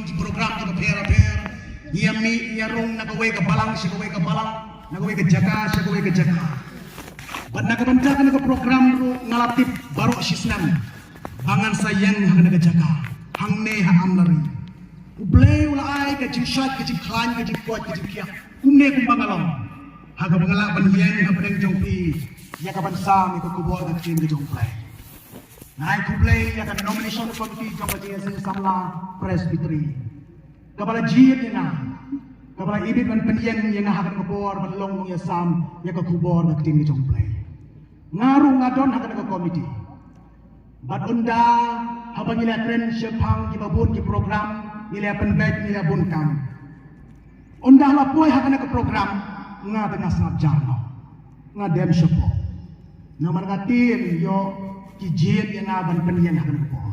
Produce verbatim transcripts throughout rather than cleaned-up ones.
Ki program kiba pher bapher, ngi ïa mih ngi ïa rung na kawei ka balang sha kawei ka balang, na kawei ka jaka sha kawei ka jaka. Bad na ka bynta kane ka program ruh nga la tip baroh shisnem ba ngan sa ïeng ha kane ka jaka hangne ha Amlari. U Blei u la ai ka jingshait, ka jingkhlaiñ, ka jingkoit, ka jingkhiah kumne kumba nga long. Ha kaba nga lah ban ïeng hapdeng jong phi ïa ka ban sam ïa ka khubor ka ktien ka jong U Blei. Nga ai khublei ïa ka nomination committee jong ka Jingïaseng Samla Presbytery, kaba la jied ïa nga, kaba la ibit ban pynïeng ïa nga ha kane ka por ban long nongïasam ïa ka khubor ka ktien ka jong U Blei. Nga ruh nga don ha kane ka committee. Bad ynda haba ngi la kren shaphang kiba bun ki program, ngi la pynbeit, ngi la bun kam. Ynda la poi ha kane ka program, nga te nga sngap jar noh. Nga dem shapoh. Namar nga tip ïoh ki jied ïa nga ban pynïeng ha kane ka por.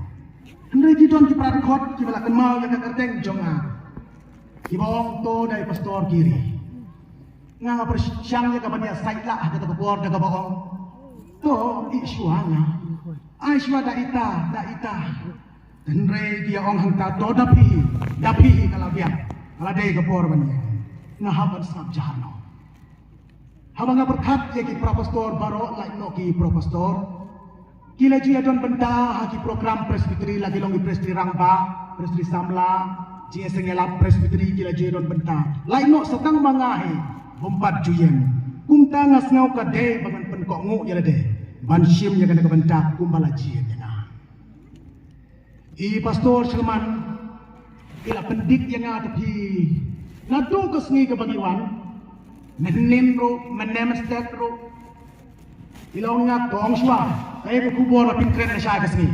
Hynrei ki don ki para dkhot kiba la kynmaw ïa ka kyrteng jong nga, kiba ong to da i pastor Kiri. Nga nga pyrshang ïa ka ban ïa sait lah ha kata ka por da kaba ong to i shuwa nga. Ai shuwa da ita, da ita. Hynrei ki ïa ong hangta to da phi, da phi ka la biang. Ka la dei ka por ban ïa. Nga hap ban sngap jar noh. Haba nga pyrkhat ïa ki para pastor baroh, lait noh ki para pastor. Ki la ju ïa don bynta ha ki program Presbytery, la ki long ki Presbytery Rangbah, Presbytery Samla, Jingïaseng Ïalap Presbytery, ki la ju ïa don bynta. Lait noh sa tang ma nga hi bym pat ju ïeng. Kumta nga sngew ka dei ba ngan pynkohnguh ïa lade ban shim ïa kane ka bynta kumba la jied ïa nga. I pastor Sherman i la pyndik ïa nga te phi naduh ka sngi kaba ngi wan, mynhynnin ruh, mynne mynstep ruh. I la ong ïa nga, to ong shuwa kaei ka khubor ba phin kren lashai ka sngi.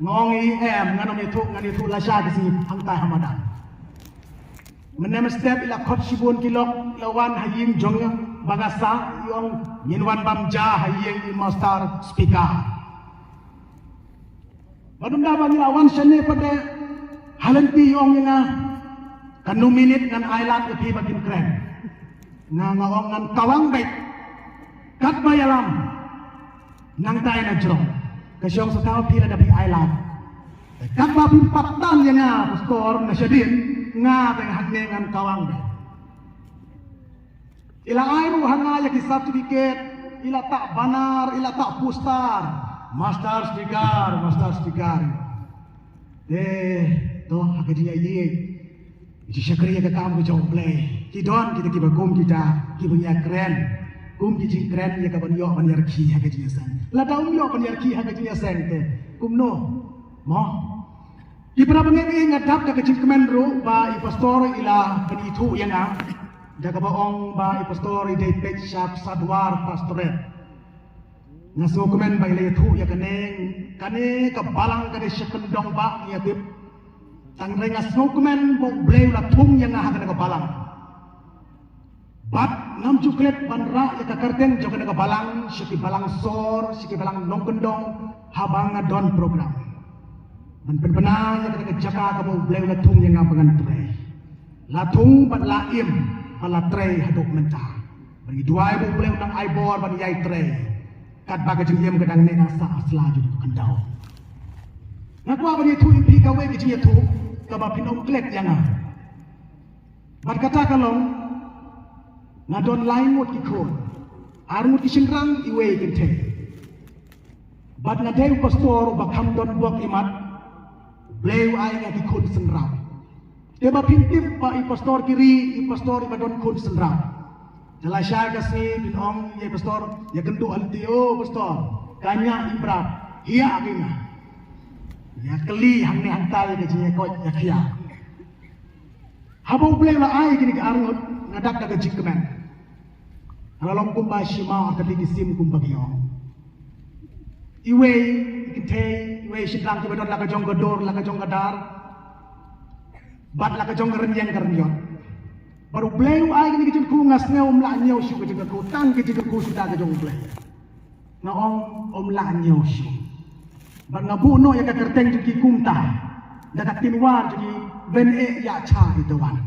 Nga ong i em, ngan ym ïathuh, ngan ïathuh lashai ka sngi hangtai ha madan. Mynne mynstep i la khot shibun ki lok, i la wan ha ïing jong nga, ba nga sah, i ong ngin wan bam ja ha ïing i master speaker. Bad ynda ba ngi la wan shane pat de, ha lynti i ong ïa nga, kano minit ngan ai lad ïa phi ba phin kren. Nga nga ong ngan kawang beit. Katba ïalam nangta ïa na jrong, ka shong sa thaw phi lada phi ai lad. Katba phin pat tan ïa nga pastor na shadien, nga te hangne ngan kawang beit. I la ai ruh ha nga ïa ki certificate, i la tah banner, i la tah poster, master speaker, master speaker. Te to ha ka jingïaid, jingshakri ïa ka kam ka jong U Blei, ki don kita kiba kum kita kiba ngi ïa kren kum ki jingkren ïa ka ban ïoh ban ïarkhie ha ka jingïaseng. Lada um ïoh ban ïarkhie ha ka jingïaseng te kumno mo? Ki para bangeit, nga dap da ka jingkmen ruh ba i pastor i la pynithuh ïa nga da kaba ong ba i pastor i dei peit sha Sadwar Pastorate. Nga sngewkmen ba i la ïathuh ïa kane, kane ka balang ka dei sha kyndong ba ngi ïa tip. Tang re nga sngewkmen ba U Blei u la thung ïa nga ha kane ka balang. Bad ngam ju klet ban rah ïa ka kyrteng jong kane ka balang sha ki balang sor, sha ki balang nongkyndong haba nga don program. Ban pynbna ïa kane ka jaka kaba U Blei u la thung ïa nga ba ngan trei. La thung bad la im bad la trei haduh mynta. Bad ngi duwai ba U Blei un nang ai bor ban ïai trei. Katba ka jingim ka dang neh nang sah ha sla jong ka khyndew. Nga kwah ban ïathuh ïa phi kawei ka jingïathuh kaba phin ym klet ïa nga. Bad kata ka long, nga don lai ngut ki khun, ar ngut ki shynrang, iwei i kynthei. Bad nga dei u pastor uba kham don bok imat, Blei u ai nga ki khun synrap. Te ba phin tip ba i pastor Kiri i pastor iba don khun synrap. Te lashai ka sngi phin ong ïa i pastor, ïa kynduh ha lynti, o pastor, ka ñiah i brat, hiah ki nga. Ïa kylli hangne hangtai ïa ka jingïakoit ïa khiah. Haba U Blei u la ai kine ki ar ngut, nga dap da ka jingkmen. Nga la long kumba shi maw ar tylli ki sim kumba ki ong. Iwei i kynthei, iwei i shynrang kiba don la ka jong ka dur, la ka jong ka dar. Bad la ka jong ka rynïeng ka rynïot. Bad U Blei u ai kine ki jingkyrkhu, nga sngew ym lah ñiew shuh ka jingkyrkhu, tang ka jingkyrkhu shuh da ka jong U Blei. Nga ong ym lah ñiew shuh. Bad nga buh noh ïa ka kyrteng jong ki kumta, da ka tynwar jong ki, Wen eh ïa cha i tawar.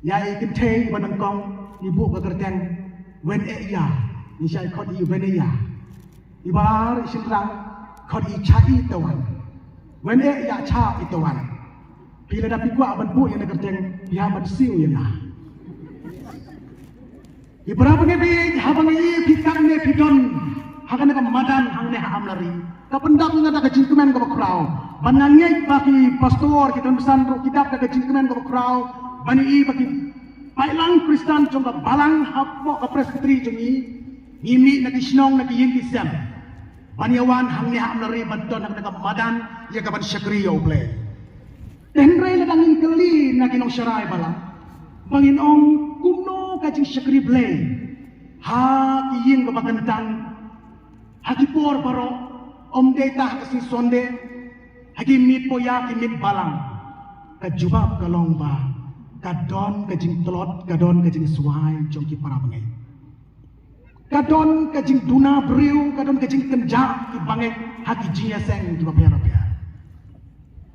Ïa i kynthei ba nyngkong ngi buh ka kyrteng Wen eh ïa, ngi shait khot i Wen eh ïa. Iba ar i shynrang khot i Cha i tawar. Wen eh ïa cha i tawar. Phi lada phi kwah ban buh ïa kane ka kyrteng, phi hap ban siew ïa nga. Ïa para bangeit, haba nga ïohi phi katne phi don ha kane ka madan hangne ha Amlari, ka pyndap ïa nga da ka jingkmen kaba khraw. Ban nga ngeit ba ki pastor, ki don bynta ruh ki dap da ka jingkmen kaba khraw ban ïohi ba ki paidlang Khristan jong ka balang hapoh ka presbytery jong ngi, ngi mih na ki shnong, na ki ïing ki sem ban ïa wan hangne ha Amlari ban don ha kane ka madan ïa kaban shakri ïa U Blei. Te hynrei lada ngin kylli na ki nongsharai balang, ba ngin ong kumno ka jingshakri Blei ha ki ïing kaba kyntang, ha ki por baroh, ym dei tang ha ka sngi Sunday, ha ki miet poh ïa ki miet balang. Ka jubab ka long ba ka don ka jingtlot, ka don ka jingswai jong ki para bangeit. Ka don ka jingduna briew, ka don ka jingkynjah ki bangeit ha ki jingïaseng kiba pher bapher.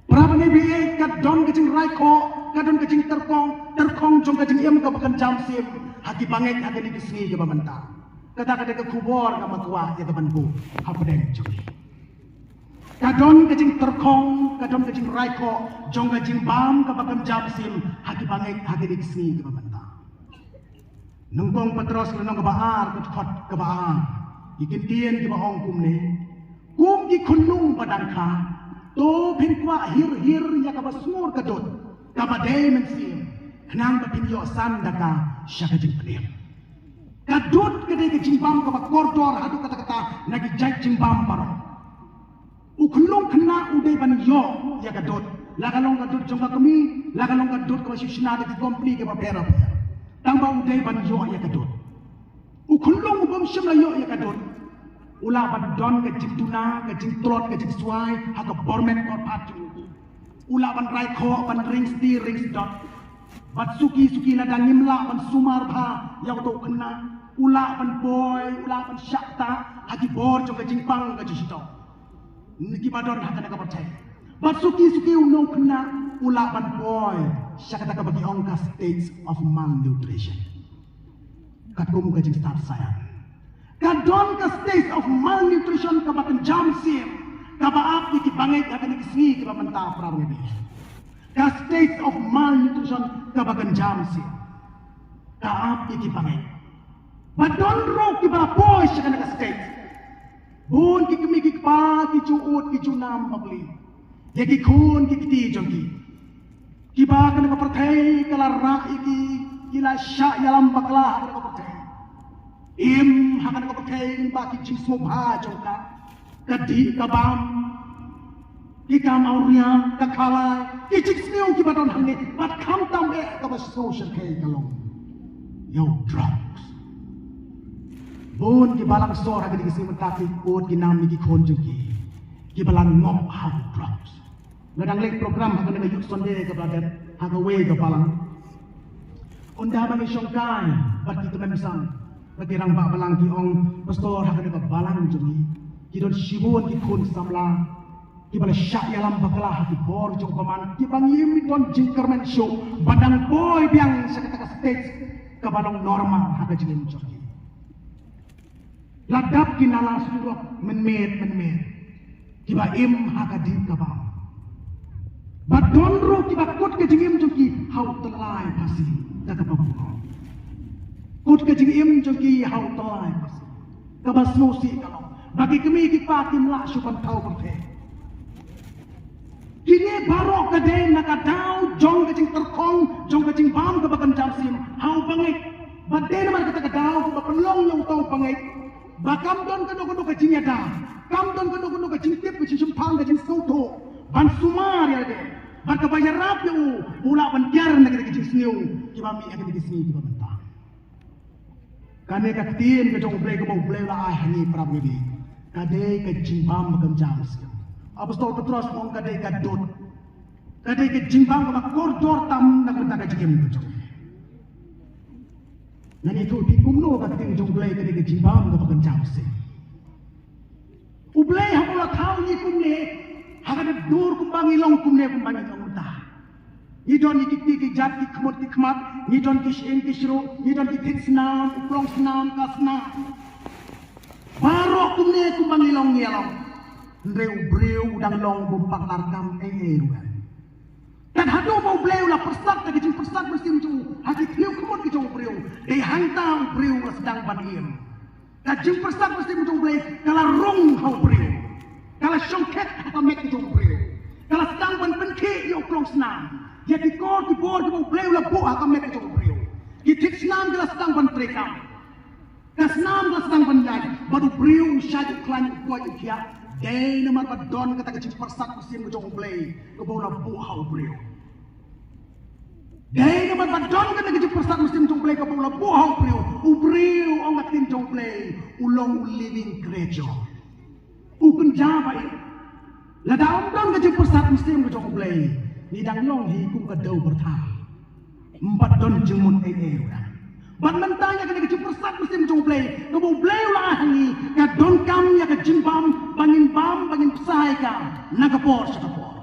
Para bangeit, ka don ka jingrai khoh, ka don ka jingtyrkhong, tyrkhong jong ka jingim kaba kynja mynsiem ha ki bangeit ha kine ki sngi kiba mynta. Kata ka dei ka khubor kaba nga kwah ïa kaban buh hapdeng jong ngi. Ka don ka jingtyrkhong, ka don ka jingrai khoh jong ka jingbam kaba kynja mynsiem ha ki bangeit ha kine ki sngi kiba mynta. Nyngkong Petros lynnong kaba ar, ka dkhot kaba ar, ki ktien kiba ong kumne: Kum ki khunlung ba dang kha, to phin kwah hir hir ïa kaba sngur ka dud, kaba dei mynsiem, khnang ba phin ïoh san da ka sha ka jingpynim. Ka dud ka dei ka jingbam kaba kordor haduh katta katta na ki jait jingbam baroh. U khunlung khynnah u dei ban ïoh ïa ka dud, la ka long ka dud jong ka kmie, la ka long ka dud kaba shu shna da ki kompani kiba pher bapher, tang ba u dei ban ïoh ïa ka dud. U khunlung u bym shym la ïoh ïa ka dud, u lah ban don ka jingduna, ka jingtlot, ka jingswai ha ka bor met bor phad jong u. U lah ban rai khoh, ban ring sdi ring sdot. Bad suki suki lada ngim lah ban sumar bha ïa uto u khynnah, u lah ban poi, u lah ban shah ktah ha ki bor jong ka jingpang ka jingshitom kiba don ha kane ka pyrthei. Bad suki suki uno u khynnah u lah ban poi sha kata kaba ki ong ka stage of malnutrition. Katkum ka jingstad saian, ka don ka stage of malnutrition kaba kynja mynsiem, kaba ap ïa ki bangeit ha kine ki sngi kiba mynta, para bangeit. Ka stage of malnutrition kaba kynja mynsiem, ka ap ïa ki bangeit. Ba don ruh kiba poi sha kane ka stage. Bun ki kmie ki kpa ki ju ud ki ju nam bapli ïa ki khun ki kti jong ki, kiba kane ka pyrthei ka la rah ïa ki, ki la shah ïalam bakla ha kane ka pyrthei. Im ha kane ka pyrthei ba ki jingsngewbha jong ka, ka dih ka bam, ki kam awria, ka khalai, ki jingsniew kiba don hangne, bad khamtam eh kaba sngewsyrkhei ka long ïa u drugs. Bun ki balang sor ha kine ki sngi mynta ki ud ki nam ïa ki khun jong ki, kiba la ngop ha u drugs. Nga dang leit program ha kane ka Youth Sunday kaba la dep ha kawei ka balang. Ynda ba ngi shongkai bad ki kmen sam, bad ki rangbah balang ki ong, Pastor, ha kane ka balang jong ngi ki don shibun ki khun samla kiba la shah ïalam bakla ha ki bor jong u bymman, kiba ngim don jingkyrmen shuh ban dang poi biang sha kata ka stage kaba long normal ha ka jingim jong ki. La dap ki nala surok mynmiet mynmiet kiba im ha ka dih ka bam. Ba don ruh kiba kut ka jingim jong ki ha u tyllai phasi da kaba burom. Kut ka jingim jong ki ha u tyllai phasi. Kaba sngewsih ka long ba ki kmie ki kpa kim lah shuh ban thaw pyrthei. Kine baroh ka dei na ka daw jong ka jingtyrkhong jong ka jingbam kaba kynja mynsiem ha u bangeit. Ba dei namar kata ka daw kaba pynlong ïa uta u bangeit ba kam don kano kano ka jingïada, kam don kano kano ka jingtip, ka jingshemphang, ka jingsngewthuh ban sumar ïa lade. Bad kaba ïarap ïa u, u lah ban kiar na kata ka jingsniew kiba mih ha kata ka sngi kiba mynta. Kane ka ktien ka jong U Blei kaba U Blei u la ai ha ngi, para bangeit, ka dei ka jingbam ba kynja mynsiem. Apostol Petros u ong ka dei ka dud, ka dei ka jingbam kaba kordor tam na ka bynta ka jingim ka jong ngi. Ngan ïathuh ïa phi kumno ka ktien ka jong U Blei ka dei ka jingbam kaba kynja mynsiem. U Blei haba u la thaw ngi kumne, ha kata ka dur kumba ngi long kumne, kumba ngi long mynta. Ngi don ïa ki kti ki jait, ki khmut ki khmat, ngi don ki shyieng ki shruh, ngi don ki thied snam, u klong snam, ka snam. Baroh kumne kumba ngi long ngi long. Hynrei u briew u dang long bym pat larkam ei ei ruh. Kat hato U Blei u la pyrsad da ka jingpyrsad mynsiem jong u ha ki thliew khmut ki jong u briew. Dei hangta u briew u la sdang ban im. Ka jingpyrsad mynsiem jong u Blei ka la rung ha u briew. Ka la shongkhet ha ka met ki jong u briew. Ka la sdang ban pynkhih ïa u klong snam, ïa ki kor ki bor kiba u Blei u la buh ha ka met ki jong u briew. Ki thied snam ki la sdang ban treikam. Ka snam ka la sdang ban ïaid bad u briew u shait u khlaiñ u koit u khiah. Dei namar ba don kata ka jingpyrsad mynsiem ka jong u Blei kaba u la buh ha u briew. Dei namar ba don kata ka jingpyrsad mynsiem jong u Blei kaba u la buh ha u briew. U briew, ong ka ktien jong u Blei, u long u living creature. U kynja ba im. Lada ym don ka jingpyrsad mynsiem ka jong u Blei, ngi dang long hi kum ka dew byrtha. Ym pat don jingmut ei ei ruh. Bad mynta ïa kane ka jingpyrsad mynsiem jong u Blei kaba u Blei u la ai ha ngi, ka donkam ïa ka jingbam ba ngin bam, ba ngin bsa ïa ka na ka por sha ka por.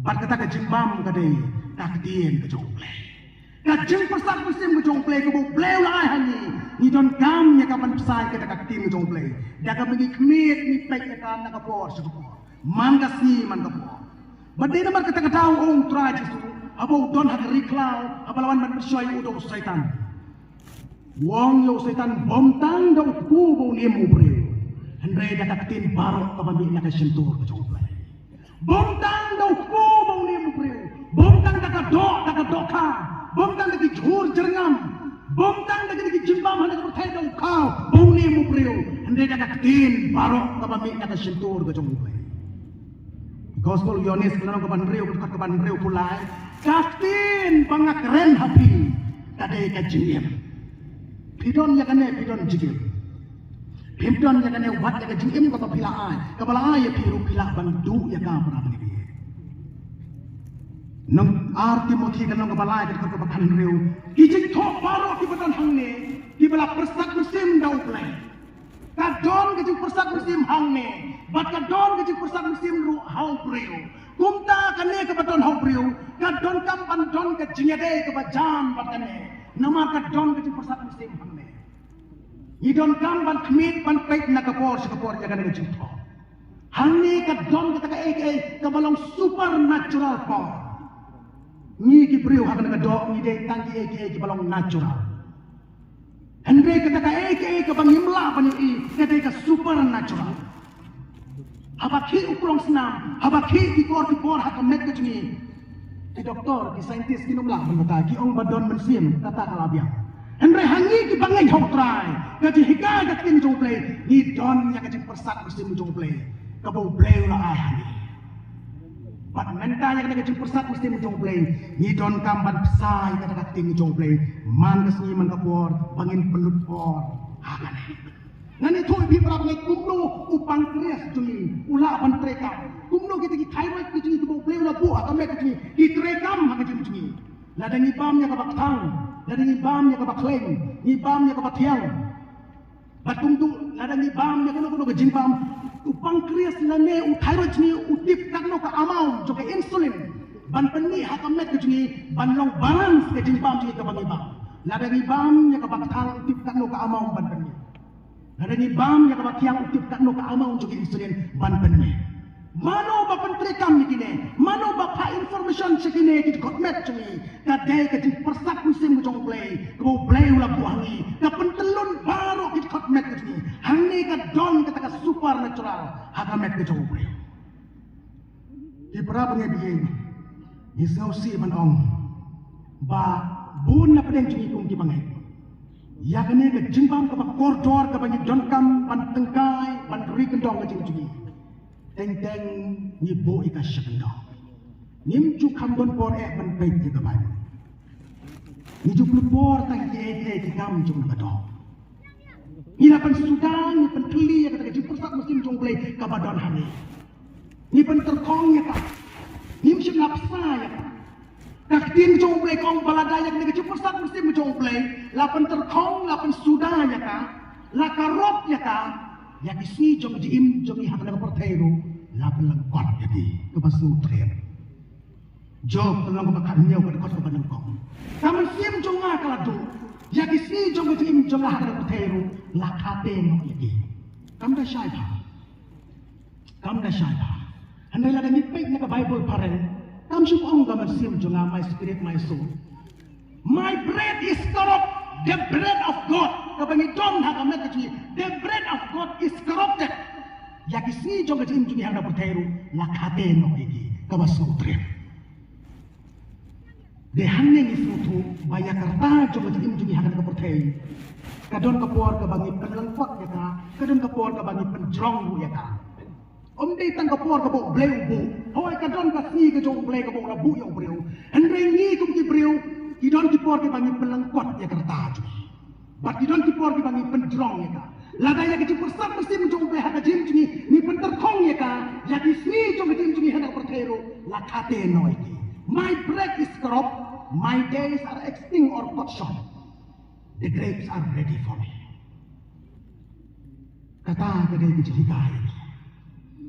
Bad kata ka jingbam ka dei ka ktien ka jong u Blei. Ka jingpyrsad mynsiem ka jong u Blei kaba u Blei u la ai ha ngi, ngi donkam ïa ka ban bsa ïa kata ka ktien ka jong u Blei. Da kaba ngi khmied ngi peit ïa ka na ka por sha ka por, man ka sngi man ka por. Bad dei namar kata ka daw, ong u Trai Jisu, haba u don ha ka ri khlaw, haba la wan ban pynshoi ïa u da u Soitan, u ong ïa u Soitan, bym tang da u kpu ba u niam u briew, hynrei da ka ktien baroh kaba mih na ka shyntur ka jong u Blei. Bym tang da u kpu ba u niam u briew, bym tang da ka doh, da ka dohkha, bym tang da ki jhur jyrngam, bym tang da ki, da ki jingbam ha ka pyrthei da u khaw ba u niam u briew, hynrei da ka ktien baroh kaba mih na ka shyntur ka jong u Blei. Gospel u Ïoannis ka lynnong kaba hynriew, ka dkhot kaba hynriewphew lai. Ka ktien ba nga kren ha phi ka dei ka jingim. Phi don ïa kane, phi don jingim. Phim don ïa kane wat ïa ka jingim kaba phi la ai, kaba la ai ïa phi ruh phi lah ban duh ïa ka, para bangeit. Nong ar Timothi ka lynnong kaba lai, ka dkhot kaba khathynriew. Ki jingthoh baroh kiba don hangne kiba la pyrsad mynsiem da u Blei. Ka don ka jingpyrsad mynsiem hangne, bad ka don ka jingpyrsad mynsiem ruh ha u briew. Kumta kane kaba don ha u briew ka donkam ban don ka jingïadei kaba jan bad kane, namar ka don ka jingpyrsad mynsiem hangne. Ngi donkam ban khmied ban peit na ka por sha ka por ïa kane ka jingthoh. Hangne ka don kata kaei kaei kaba long supernatural power. Ngi ki briew ha kane ka doh ngi dei tang kiei kiei kiba long natural. Hynrei kata kaei kaei kaba ngim lah ban ïohi ka dei ka supernatural. Haba khih u klong snam, haba khih ki kor ki bor ha ka met ka jong ngi, ki doktor, ki scientist kim lah ban batai, ki ong ba don mynsiem kata ka la biang. Hynrei ha ngi kiba ngeit ha u Trai, ka jinghikai ka ktien jong u Blei, ngi don ïa ka jingpyrsad mynsiem jong u Blei kaba u Blei u la ai ha ngi. Bad mynta ïa kane ka jingpyrsad mynsiem jong u Blei, ngi donkam ban bsa ïa kata ka ktien jong u Blei man ka sngi man ka por ba ngin pynlut por ha kane. Ngan ïathuh ïa phi para bangeit kumno u pancreas jong ngi u lah ban treikam, kumno kita ki thyroid ki jong ngi kiba u Blei u la buh ha ka met ka jong ngi ki treikam ha ka jingim jong ngi. Lada ngi bam ïa kaba kthang, lada ngi bam ïa kaba khleng, ngi bam ïa kaba thiang. Bad kumtu lada ngi bam ïa kano kano ka jingbam, u pancreas lane u thyroid jong ngi u tip katno ka amount jong ka insulin ban pynmih ha ka met ka jong ngi ban long balance ka jingbam jong ngi kaba ngi bam. Lada ngi bam ïa kaba kthang u tip katno ka amount ban pynmih. Lada ngi bam ïa kaba thiang u tip katno ka amount jong ka insulin ban pynmih. Mano ba pyntreikam ïa kine? Mano ba phah information sha kine ki dkhot met jong ngi? Ka dei ka jingpyrsad mynsiem ka jong u Blei kaba u Blei u la buh ha ngi, ka pyntyllun baroh ki dkhot met ka jong ngi. Hangne ka don kata ka supernatural ha ka met ka jong u Blei. Ki para bangeit, ngi sngewsih ban ong ba bun na pdeng jong ngi kum ki bangeit, ïa kane ka jingbam kaba kordor kaba ngi donkam ban tyngkai ban ri kyndong ka jingim jong ngi, teng teng ngi buh ïa ka sha kyndong. Ngim ju kham don por eh ban peit ïa ka Baibl. Ngi ju pynlut por tang ïa kiei kiei ki kam jong ka doh. Ngi la pynsuda, ngi pynthylli ïa kata ka jingpyrsad mynsiem jong u Blei kaba don ha ngi. Ngi pyntyrkhong ïa ka. Ngim shym la bsa ïa ka. Ka ktien jong u Blei ka ong ba lada ïa kane ka jingpyrsad mynsiem jong u Blei la pyntyrkhong, la pynsuda ïa ka, la karop ïa ka, ïa ki sngi jong ka jingim jong ngi ha kane ka pyrthei ruh la pynlyngkot ïa ki. Kaba sngewtrep. Job ka lynnong kaba khathynñiew ka dkhot kaba nyngkong. Ka mynsiem jong nga ka la duh, ïa ki sngi jong ka jingim jong nga ha kane ka pyrthei ruh la khaten noh ïa ki. Kam da shai bha. Kam da shai bha. Hynrei lada ngi peit na ka Baibl phareng, Kam shym ong ka mynsiem jong nga, my spirit, my soul. My bread is corrupt. The bread of God. Kaba ngi don ha ka met ka jong ngi. The bread of God is corrupted. Ïa ki sngi jong ka jingim jong ngi ha ka pyrthei ruh la khate noh ïa ki. Kaba sngewtrep. Dei hangne ngi sngewthuh ba ïa ka rta jong ka jingim jong ngi ha ka pyrthei. Ka don ka por kaba ngi pynlyngkot ïa ka. Ka don ka por kaba ngi pynjrong ruh ïa ka. Ym dei tang ka por kaba U Blei u buh. Hooid, ka don ka sngi ka jong U Blei kaba u la buh ïa u briew. Hynrei ngi kum ki briew, ki don ki por kiba ngi pynlyngkot ïa ka rta jong ngi. Bad ki don ki por kiba ngi pynjrong ïa ka. Lada ïa ka jingpyrsad mynsiem jong U Blei ha ka jingim jong ngi, ngi pyntyrkhong ïa ka, ïa ki sngi jong ka jingim jong ngi ha ka pyrthei ruh la khate noh ïa ki. My bread is corrupt, my days are extinct or cut short. The grapes are ready for me. Kata ka dei ka jinghikai.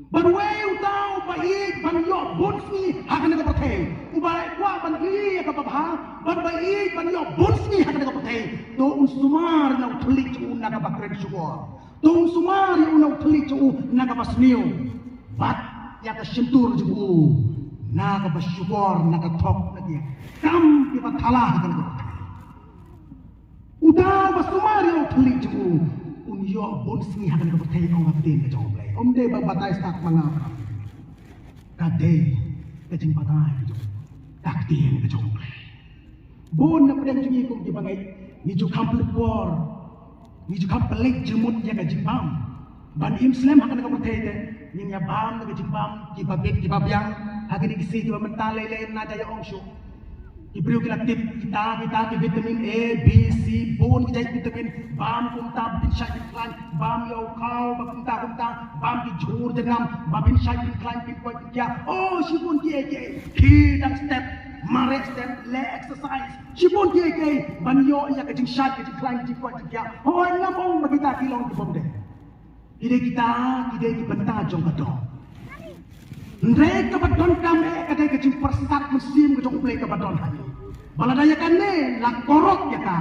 Bad uwei uta uba ïeit ban ïoh bun sngi ha kane ka pyrthei, uba kwah ban ïeit ïa kaba bha, bad uba ïeit ban ïoh bun sngi ha kane ka pyrthei, to un sumar ïa u thylliej jong u na kaba kren shukor. To un sumar ïa u na u thylliej jong u na kaba sniew, bad ïa ka shyntur jong u na kaba shukor, na ka thok na ki kam kiba thala ha kane ka pyrthei. Uta uba sumar ïa u thylliej jong u un ïoh bun sngi ha kane ka pyrthei, ong ka ktien ka jong U Blei. Ym dei ba batai stad ma nga. Ka dei ka jingbatai ka jong ka ktien ka jong U Blei. Bun na pdeng jong ngi kum kiba ngeit, ngi ju kham pynlut por, ngi ju kham pynleit jingmut ïa ka jingbam. Ban im slem ha kane ka pyrthei te ngin ïa bam da ka jingbam kiba bit kiba biang. Ha kine ki sngi kiba mynta lei lei na da ïa ong shuh. Ki briew ki la tip kita kita ki vitamin A, B, C, bun ki jait vitamin. Bam kumta ba phin shait phin khlaiñ, bam ïa u khaw ba kumta kumta, bam ki jhur jyrngam ba phin shait phin khlaiñ phin koit phin khiah. Oh, shibun kiei kiei. Khie dang step, mareh step, leh exercise. Shibun kiei kiei ban ïoh ïa ka jingshait ka jingkhlaiñ ka jingkoit jingkhiah. Hooid, ngam ong ba kita ki long ki bym dei. Ki dei kita, ki dei ki bynta jong ka doh. Hynrei kaba donkam eh ka dei ka jingpyrsad mynsiem ka jong U Blei kaba don ha ngi. Ba lada ïa kane la korok ïa ka,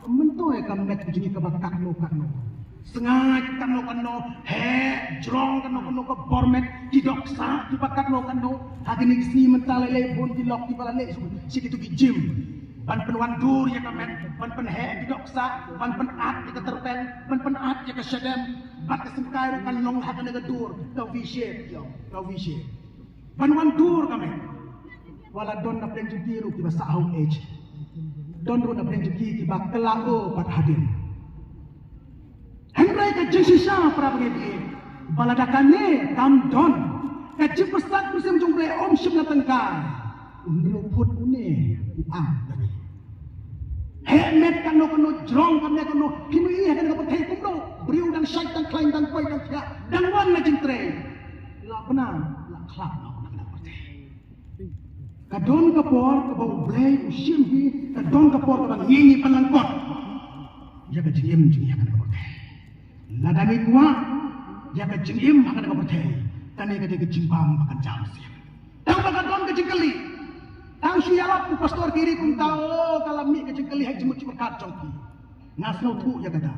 mynta ïa ka met ka jong ngi kaba katno katno, sngaid katno katno, heh jrong katno katno, ka bor met, ki dohksah kiba katno katno. Ha kine ki sngi mynta lei lei bun ki lok kiba la leh sha kito ki gym ban pynwandur ïa ka met, ban pynheh ki dohksah, ban pynat ïa ka tyrpeng, ban pynat ïa ka shadem. Bad ka syngkai ruh kan long ha kane ka dur ka V shape, ïa ka V shape. Ban wandur ka met. Wat la don na pdeng jong ki ruh kiba sah ha u age. Don ruh na pdeng jong ki kiba kylla o pat hadien. Hynrei ka jingshisha para bangeit, ba lada kane kam don, ka jingpyrsad mynsiem jong U Blei ym shym la tyngkai. U briew phut une u am da ngi. Heh met kano kano, jrong kano kano, phin ïohi ha kane ka pyrthei kumno. Briew dang shait dang khlaiñ dang koit dang khiah, dang wan na jingtrei. La bna la khlad noh na kane ka pyrthei. Ka don ka por kaba U Blei u shim hi, ka don ka por kaba ngi ngi pynlyngkot ïa ka jingim jong ngi ha kane ka pyrthei. Lada ngi kwah ïa ka jingim ha kane ka pyrthei, kane ka dei ka jingbam ba kan jam sien. Tang ba ka don ka jingkylli. Tang shu ïalap u Pastor Kiri kumta, oh, ka la mih ka jingkylli ha jingmut jingpyrkhat jong ki. Nga sngewthuh ïa kata.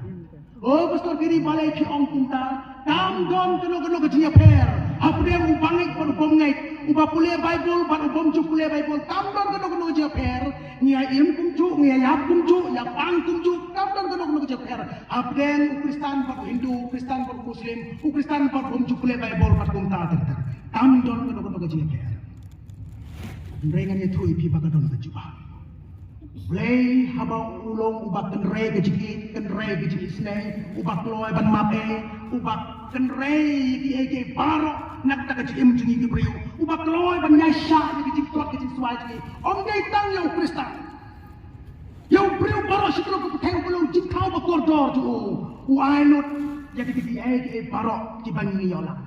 Oh, Pastor Kiri, balei phi ong kumta? Kam don kano kano ka jingïapher hapdeng u ba ngeit bad u bym ngeit, u ba pule Baibl bad u bym ju pule Baibl. Kam don kano kano ka jingïapher. Ngi ïa im kumjuh, ngi ïa ïap kumjuh, ïa pang kumjuh. Kam don kano kano ka jingïapher hapdeng u Khristan bad u Hindu, u Khristan bad u Muslim, u Khristan bad u bym ju pule Baibl bad kumta ter ter. Kam don kano kano ka jingïapher. Hynrei ngan ïathuh ïa phi ba ka don ka jubab. Blei haba u long uba kynrei ka jingïeit, kynrei ka jingisynei, uba kloi ban map ei, uba kynrei ïa kiei kiei baroh na ka jingim jong ngi ki briew, uba kloi ban ïaishah ïa ka jingtlot ka jingswai jong ngi. Ym dei tang ïa u Khristan. Ïa u briew baroh shi tylli ka pyrthei uba long jingthaw ba kordor jong u, u ai lut ïa kiei kiei baroh kiba ngi ïoh lang.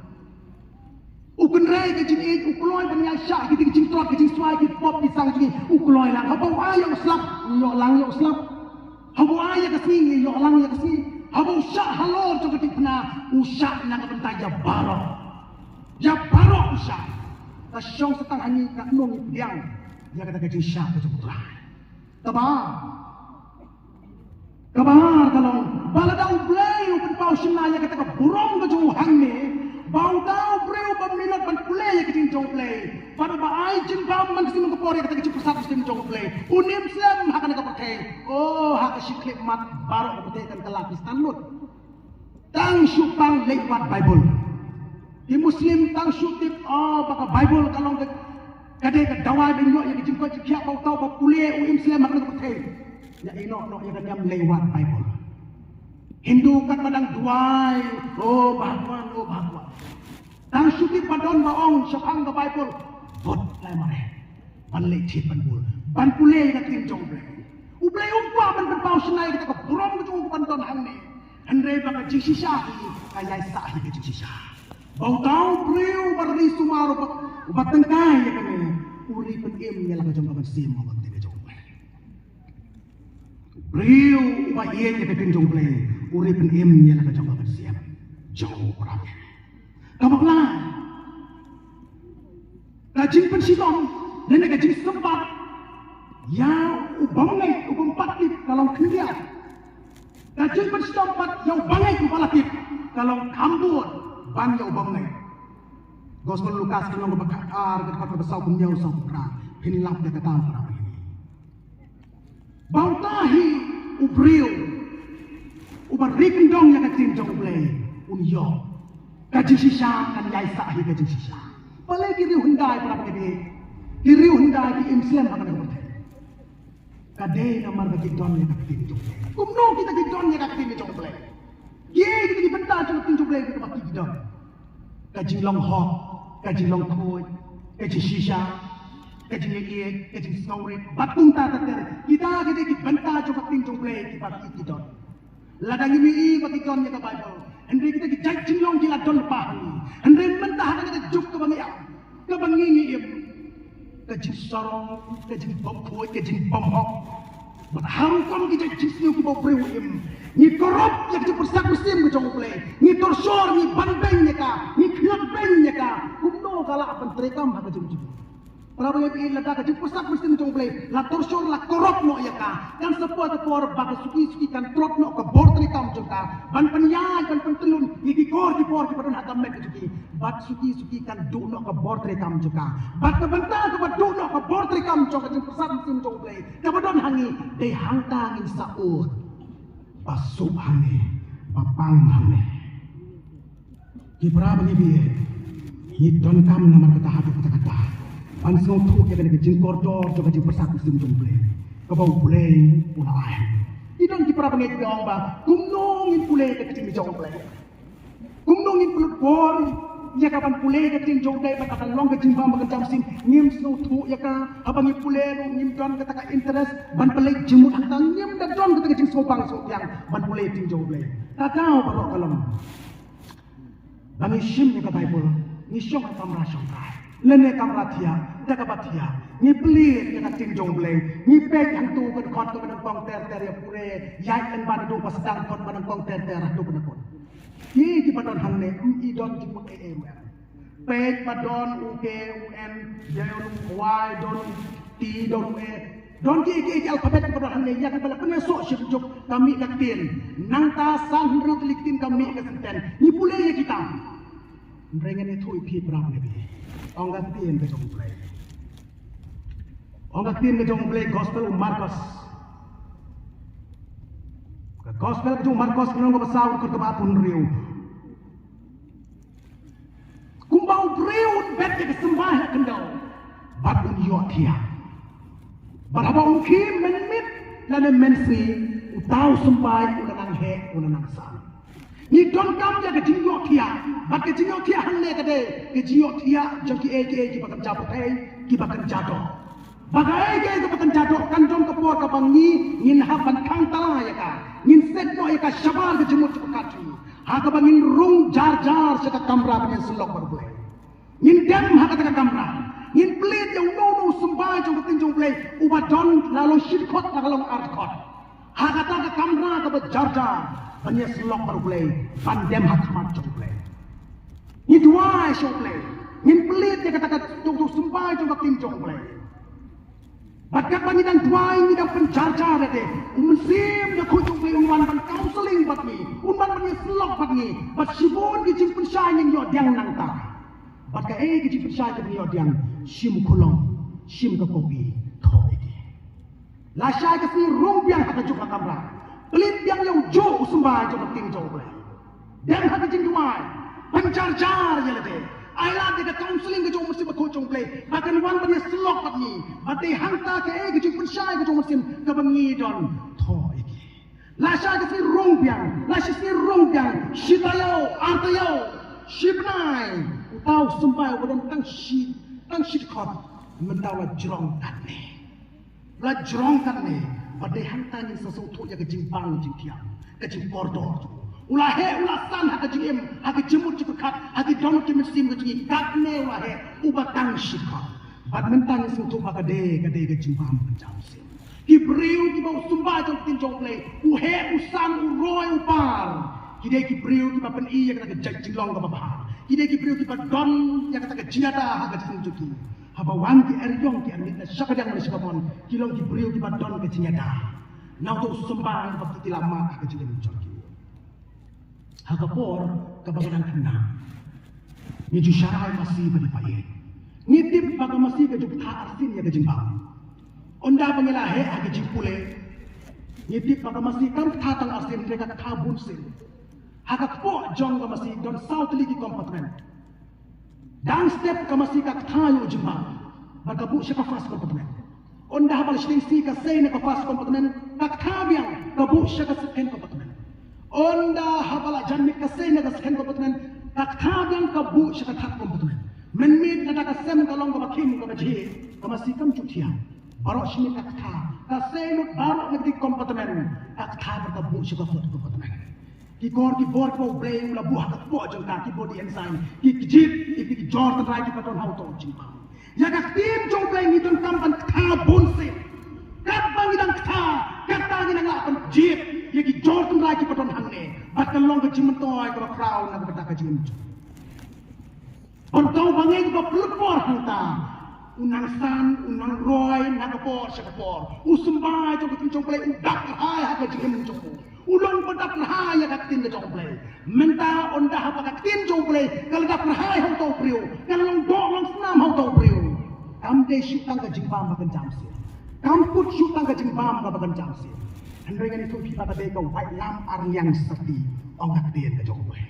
U kynrei ka jingïeit, u kloi ban ïaishah ïa ka jingtlot ka jingswai, ki pop ki sang jong ngi, u kloi lang. Haba u ai ïa u slap, u ïoh lang ïa u slap. Haba u ai ïa ka sngi, u ïoh lang ïa ka sngi. Haba u shah halor jong ka diengphna, u shah na ka bynta ïa baroh. Ïa baroh u shah. Ka shong sa tang ha ngi katno ngi pdiang ïa kata ka jingshah ka jong u Trai. Kaba, kaba ar ka long ba lada U Blei u pynpaw shynna ïa kata ka burom ka jong u hangne, ba uta u briew ba minot ban pule ïa ka jingim jong U Blei, Bad uba ai jingbam man ka sien man ka por ïa kata ka jingpyrsad mynsiem jong U Blei, un ym slem ha kane ka pyrthei. O, ha ka shi khyllipmat baroh ka pyrthei kan kylla Khristan lut. Tang shu pang leit wad Baibl. Ki Muslim tang shu tip, o, ba ka Baibl ka long ka, ka dei ka dawai ban ïoh ïa ka jingkoit jingkhiah, ba uta uba pule u ym slem ha kane ka pyrthei. Ïa ïehnoh noh ïa ka niam leit wad Baibl. Hindu katba dang duwai, o Bhagwan, o Bhagwan. Tang shu tip ba don ba ong shaphang ka Baibl, bud lei mareh ban leit thied ban bul, ban pule ïa ka ktien jong U Blei. U Blei um kwah ban pynpaw shynna ïa kata ka burom ka jong u ban don hangne. Hynrei ba ka jingshisha hi ka ïaisah hi ka jingshisha. Ba uta u briew uba ri sumar, uba, uba tyngkai ïa kane, u ri pynim ïa la ka jong ka mynsiem, u ri pynim ïa ka jong U Blei. Briew uba ïeit ïa ka ktien jong U Blei, u ri pynim ïa la ka jong ka mynsiem jong u. Ka bakla, ka jingpynshitom lane ka jingsympat ïa u bym ngeit, u bym pat tip, ka long khyndiat. Ka jingpynshitom pat ïa u bangeit uba la tip, ka long kham bun ban ïa u bym ngeit. Gospel Lukas ka lynnong kaba khatar, ka dkhot kaba saw phew hynñiew, saw phew phra. Phin lap ïa kata, para bangeit. Ba uta hi u briew uba ri kyndong ïa ka ktien jong U Blei, un ïoh ka jingshisha, kan ïaisah hi ka jingshisha. Balei ki riew hyndai, para bangeit, ki riew hyndai ki ym slem ha kane ka pyrthei? Ka dei namar ba ki don ïa ka ktien jong U Blei. Kumno kita ki don ïa ka ktien jong U Blei? Kiei kita ki bynta jong ka ktien jong U Blei kaba ki don? Ka jinglong hok, ka jinglong khuid, ka jingshisha, ka jingïeit, ka jingsngewrit, bad kumta ter ter. Kita ki dei ki bynta jong ka ktien jong U Blei kiba ki don. Lada ngim ïohi ba ki don ïa ka Baibl, hynrei kita ki jait jinglong ki la don lypa ha ngi. Hynrei mynta ha kane ka juk kaba ngi ïa, kaba ngi ngi im, ka jingsarong, ka jingbymkhuid, ka jingbymhok, bad ha rukom ki jait jingsniew kiba u briew u im, ngi korop ïa ka jingpyrsad mynsiem ka jong U Blei. Ngi torture, ngi ban beiñ ïa ka, ngi khñiot beiñ ïa ka. Kumno ka lah ban treikam ha ka jingim jong ngi? Para bangeit, lada ka jingpyrsad mynsiem jong U Blei la torture, la korop noh ïa ka, kan sa poi ka por ba ka suki suki kan trot noh ka bor treikam jong ka ban pynïaid, ban pyntyllun ïa ki kor ki por kiba don ha ka met ka jong ki. Bad suki suki kan duh noh ka bor treikam jong ka. Bad ka bynta kaba duh noh ka bor treikam jong ka jingpyrsad mynsiem jong U Blei kaba don ha ngi, dei hangta ngin sa ud ba suk hangne, ba pang hangne. Ki para bangeit, ngi donkam namar kata haduh katta katta ban sngewthuh ïa kane ka jingkordor jong ka jingpyrsad mynsiem jong U Blei kaba U Blei u la ai. Ngi don ki para bangeit kiba ong ba kumno ngin pule ïa ka ktien jong U Blei? Kumno ngin pynlut bor ïa ka ban pule ïa ka ktien jong U Blei ba kan long ka jingbam ba kan jam sim? Ngim sngewthuh ïa ka, haba ngi pule ruh ngim don kata ka interest ban pynleit jingmut hangta, ngim da don kata ka jingsngewbang sngewbiang ban pule ïa ka ktien jong U Blei. Ka daw baroh ka long ba ngi shim ïa ka Baibl, ngi shong ha kamra shongkai lane kamra thiah, da kaba thiah ngi plie ïa ka ktien jong U Blei, ngi peit hangto ka dkhot kaba nyngkong ter ter, ïa pure, ïaid lyngba naduh ba sdang dkhot ba nyngkong ter ter haduh ba nyngkong. Ki, kiba don hangne, ym i don jingmut ei ei ruh em. Peit ba don u K, u N, don u Y, don u T, don u A. Don kiei kiei ki alphabet kiba don hangne, ïa kiba la pynïasoh shyrkhei juk ka mih ka ktien. Nangta san hynriew tylli ki ktien ka mih ka sentence. Ngi pule ïa kita. Hynrei ngan ïathuh ïa phi para bangeit. Ong ka ktien ka jong U Blei. Ong ka ktien ka jong U Blei, Gospel u Markos. Ka Gospel ka jong u Markos, ka lynnong kaba saw, ka dkhot kaba arphew hynriew. Kumba u briew un bet ïa ka symbai ha khyndew bad un ïohthiah, bad haba un khie mynmiet lane mynsngi, uta u symbai u la nang heh, u la nang sah. Ngi donkam ïa ka jingïohthiah, bad ka jingïohthiah hangne ka dei ka jingïohthiah jong kiei kiei kiba kynja pyrthei, kiba kynja doh. Ba kaei kaei kaba kynja doh kan don ka por kaba ngi ngin hap ban khang tala ïa ka, ngin set noh ïa ka shabar ka jingmut jingpyrkhat jong ngi, ha kaba ngin rung jar jar sha ka kamra ban ïasyllok bad U Blei. Ngin dem ha kata ka kamra, ngin plie ïa uno uno u symbai jong ka ktien jong U Blei uba don, la long shi dkhot, la long ar dkhot. Ha kata ka kamra kaba jar jar ban ïasyllok bad U Blei, ban dem ha khmat jong U Blei. Ngi duwai sha U Blei, ngin plie ïa kata ka jong u symbai jong ka ktien jong U Blei. Bad katba ngi dang duwai, ngi dang pynjar jar ïa te, u Mynsiem Bakhuid jong U Blei un wan ban counselling bad ngi, un wan ban ïasyllok bad ngi. Bad shibun ki jingpynshai ngin ïoh pdiang nangta. Bad kaei ka jingpynshai kaba ngi ïoh pdiang? Shim khulom, shim ka kopi, thoh ïa ki. Lashai ka sngi rung biang ha ka juk ka kamra. Plie biang ïa u juh u symbai jong ka ktien jong U Blei. Dem ha ka jingduwai. Pynjar jar ïa lade. Ai lad ïa ka counselling ka jong U Mynsiem Bakhuid jong U Blei. Ba kan wan ban ïasyllok bad ngi. Ba dei hangta kaei ka jingpynshai ka jong U Mynsiem kaba ngi don, thoh ïa ki. Lashai ka sngi rung biang, lashai sngi rung biang, shi taïew, ar taïew, shi bnai. Uta u symbai uba don tang shi, tang shi dkhot, mynta u la jrong katne. U la jrong katne, bad dei hangta ngin sa sngewthuh ïa ka jingbang jingthiang, ka jingkordor. U la heh, u la san ha ka jingim, ha ka jingmut jingpyrkhat, ha ki dohnud ki mynsiem ka jong ngi, katne u la heh, uba tang shi dkhot. Bad mynta ngin sngewthuh ba ka dei, ka dei ka jingbam ka jam sien. Ki briew kiba u symbai jong ka ktien jong U Blei, u heh, u san, u roi, u par. Ki dei ki briew kiba pyni ïa kata ka jait jinglong kaba bha. Ki dei ki briew kiba don ïa kata ka jingïada ha ka jingim jong ki. Haba wan ki eriong ki ernit na sha kadiang na sha kamon, ki long ki briew kiba don ka jingïada. Na uto u symbai ba ki la mad ha ka jingim jong ki. Ha ka por kaba ngi dang khynnah, ngi ju sharai masi bad ïa pait. Ngi tip ba ka masi ka ju ktah arsien ïa ka jingbam. Ynda ba ngi la heh ha ka jingpule, ngi tip ba ka masi kam ktah tang arsien, hynrei ka ktah bun sien. Ha ka kpoh jong ka masi don saw tylli ki compartment. Dang step ka masi ka ktah ïa u jingbam. Bad ka buh sha ka first compartment. Ynda haba la shiteng sngi ka sei na ka first compartment, ka ktah biang, ka buh sha ka second compartment. Ynda haba la jan miet ka sei na ka second compartment, ka ktah biang, ka buh sha ka third compartment. Mynmiet lada ka sem ka long kaba khim kaba jhieh, ka masi kam ju thiah. Baroh shi miet ka ktah. Ka sei lut baroh na ka compartment, ka ktah bad ka buh sha ka fourth compartment. Ki kor ki bor kiba U Blei u la buh ha ka kpoh jong ka, ki body ensign, ki kjit ïa ki jor tynrai kiba don ha uto u jingbam. Ïa ka ktien jong U Blei ngi donkam ban ktah bun sien. Katba ngi dang ktah, katba ngi dang lah ban kjit ïa ki jor tynrai kiba don hangne. Bad kan long ka jingmyntoi kaba khraw na ka bynta ka jingim jong ngi. Bad uta uba ngeit ba pynlut por hangta, u nang san, u nang roi na ka por sha ka por. U symbai jong ka ktien jong U Blei u dap kyrhai ha ka jingim jong u. U long ba dap kyrhai ïa ka ktien ka jong U Blei. Mynta ynda haba ka ktien jong U Blei ka la dap kyrhai ha uta u briew, ka la long doh long snam ha uta u briew. Kam dei shuh tang ka jingbam ba kan jam sien. Kam kut shuh tang ka jingbam ba kan jam sien. Hynrei ngan ïathuh ïa phi ba ka dei ka waitlam ar liang sati, ong ka ktien ka jong U Blei.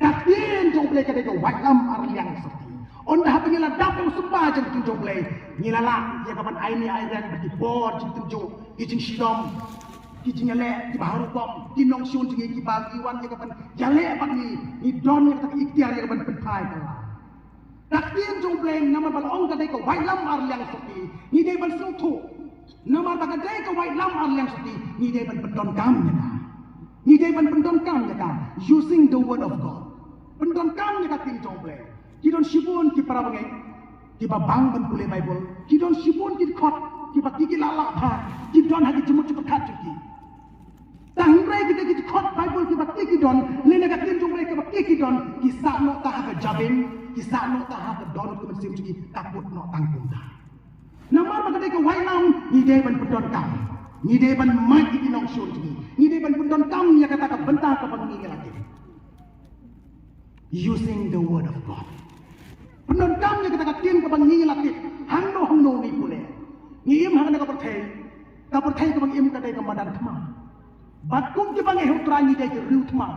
Ka ktien jong U Blei ka dei ka waitlam ar liang sati. Ynda haba ngi la dap ïa u symbai jong ka ktien jong U Blei, ngi la lah ïa ka ban ai mih ai rem bad ki bor jingtynjuh, ki jingshitom, ki jingïaleh kiba harum bom, ki nongshun jong ngi kiba ki wan ïa ka ban ïaleh bad ngi, ngi don ïa kata ka iktiar ïa ka ban pynphai ka la. Ka ktien jong U Blei namar ba la ong ka dei ka waitlam ar liang sati, ngi dei ban sngewthuh. Namar ba ka dei ka waitlam ar liang sati, ngi dei ban pyndonkam ïa ka. Ngi dei ban pyndonkam ïa ka, using the word of God. Pyndonkam ïa ka ktien jong U Blei. Ki don shibun ki para bangeit kiba bang ban pule Baibl. Ki don shibun ki dkhot kiba ki ki la lah bha, ki don ha ki jingmut jingpyrkhat jong ki. Tang hynrei kita ki dkhot Baibl kiba ki ki don, lane ka ktien jong U Blei kaba ki ki don, ki sah noh ta ha ka jabieng, ki sah noh ta ha ka dohnud ka mynsiem jong ki, ka kut noh tang kumta. Namar ba ka dei ka waitlam, ngi dei ban pyndonkam. Ngi dei ban mad ïa ki nongshun jong ngi. Ngi dei ban pyndonkam ïa kata ka bynta kaba ngi la tip. Using the word of God. Pyndonkam ïa kata ka ktien kaba ngi la tip. Hangno hangno ngi pule. Ngi im ha kane ka pyrthei. Ka pyrthei kaba ngi im ka dei ka madan thma. Bad kum kiba ngi heh u Trai ngi dei ki riew thma.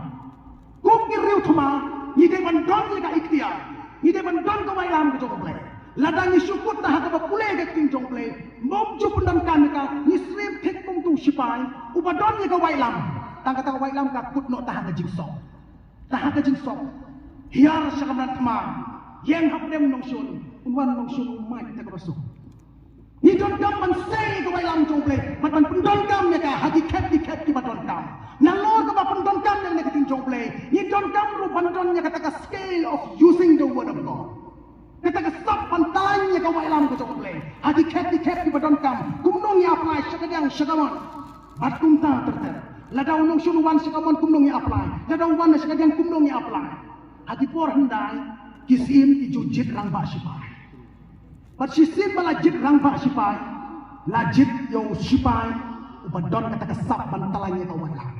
Kum ki riew thma, ngi dei ban don ïa ka iktiar. Ngi dei ban don ka waitlam ka jong U Blei. Lada ngi shu kut ta ha kaba pule ka ktien jong U Blei, ym ju pyndonkam ïa ka, ngi syriem thik kum uto u shipai uba don ïa ka waitlam. Tang kata ka waitlam ka kut noh ta ha ka jingsop. Ta ha ka jingsop. Hiar sha ka madan thma. Ïeng hapdeng u nongshun. Un wan u nongshun u mad ïa kaba suk. Ngi donkam ban sei ïa ka waitlam jong U Blei, bad ban pyndonkam ïa ka ha ki khet ki khet kiba donkam. Nalor kaba pyndonkam ïa ka ktien jong U Blei, ngi donkam ruh ban don ïa kata ka skill of using the word of God. Kata ka sap ban taiñ ïa ka waitlam ka jong U Blei ha ki khet ki khet kiba donkam. Kumno ngi apply sha kadiang sha kamon. Bad kumta ter ter. Lada u nongshun u wan sha kamon kumno ngi apply. Lada u wan sha kadiang kumno ngi apply. Ha ki por hyndai ki syiem ki ju jied rangbah shipai. Bad shisien ba la jied rangbah shipai, la jied ïa u shipai uba don kata ka sap ban taiñ ïa ka waitlam.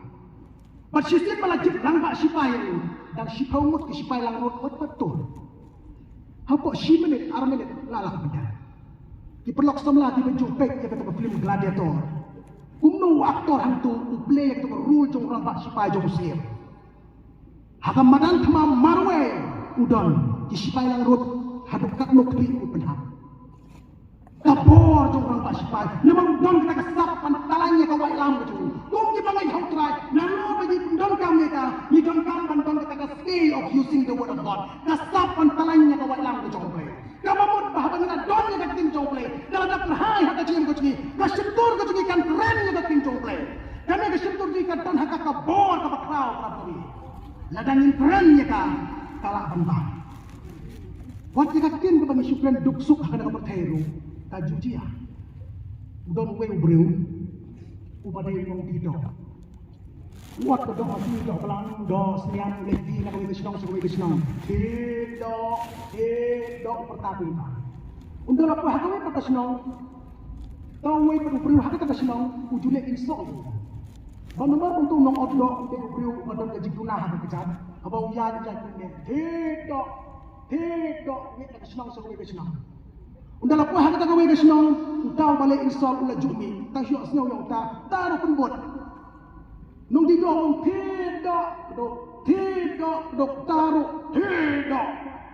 Bad shisien ba la jied rangbah shipai, dang shiphew ngut ki shipai langbrot wat pat tur. Hapoh shi minit, ar minit, la lah benda. Ki paralok samla kiba ju peit ïa kata ka film Gladiator. Kumno u actor hangto u play ïa kata ka role jong u rangbah shipai jong u sir. Ha ka madan thma marwei u don, ki shipai langbrot haduh katno kti u pynhap. Ka bor jong u rangbah shipai, namar u don kata ka sap ban talang ïa ka waitlam ka jong u. Kum ki bangeit ha U Trai, nalor ba ngi pyndonkam ïa ka, ngi donkam ban don kata ka skill of using the word of God. Ka sap ban talang ïa ka waitlam ka jong U Blei. Kaba mut ba haba ngi la don ïa ka ktien jong U Blei, ka la dap kyrhai ha ka jingim ka jong ngi, ka shyntur ka jong ngi kan kren ïa ka ktien jong U Blei. Kane ka shyntur jong ngi ka don ha ka, ka bor kaba khraw, kaba khraw. Lada ngin kren ïa ka, ka lah ban bang. Wat ïa ka ktien kaba ngi shu kren duk suk ha kane ka pyrthei ruh, ka ju jia. U don uwei u briew uba dei u nongdie doh. Wat ka doh ma ki doh blang, doh sniang, leit die na kawei ka shnong sha kawei ka shnong. Die doh, die doh, u pyrta kumta. Un da la poi ha kawei pat ka shnong. Uta uwei pat u briew ha kata ka shnong u ju leh insult. Ba namar uto u nongdie doh u dei u briew uba don ka jingduna ha ka kjat. Haba u ïaid u ïaid kumne, die doh, die doh, leit na ka shnong sha kawei ka shnong. Un da la poi ha kata kawei ka shnong, uta uba leh insult u la ju mih, uta u ïohsngew ïa uta, uta ruh pynbud. Nongdie doh u ong, die doh, kdew, die doh, kdew, uta ruh, die doh,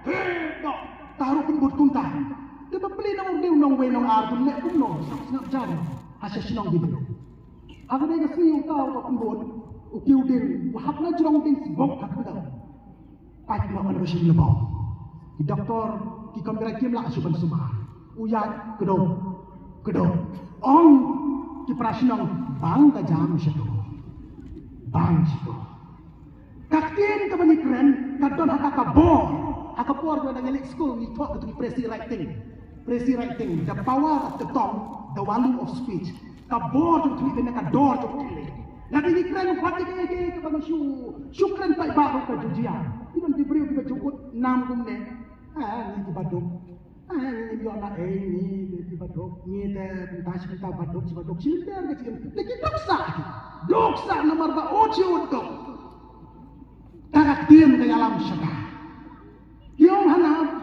die doh, uta ruh pynbud kumta. Te ba plie na u dei u nongwei nongar, un leh kumno, sngap sngap jan ha sha shnong ki briew. Ha kane ka sngi uta uba pynbud u kiew dieng, u hap na jrong dieng sbok ha khyndew. Pait noh kane ka shim lyngngoh. Ki doktor ki kam krai kim lah shuh ban sumar. U ïaid kdew kdew. Ong ki para shnong, bang ka jam shato. Bang shato. Ka ktien kaba ngi kren ka don ha ka, ka bor. Ha ka por ba ngi leit skul ngi thoh ka tu presi writing. Presi writing, the power of the tongue, the value of speech. Ka bor jong u thylliej ne ka dor jong u thylliej. Lada ngi kren wat ïa kaei kaei kaba ngi shu, shu kren paidbah ruh ka ju jia. Ki don ki briew kiba ju kut nam kumne. Ah, ngi kiba duk. Ah, ngi ïoh na ei ngi kiba duk. Ngi te kumta shi kumta ba duk, shi ba duk. Shi lynter ka jingim. Te ki duk sah ki. Duk sah namar ba u shi u duk. Ka ktien ka ïalam shata. Ki ong hana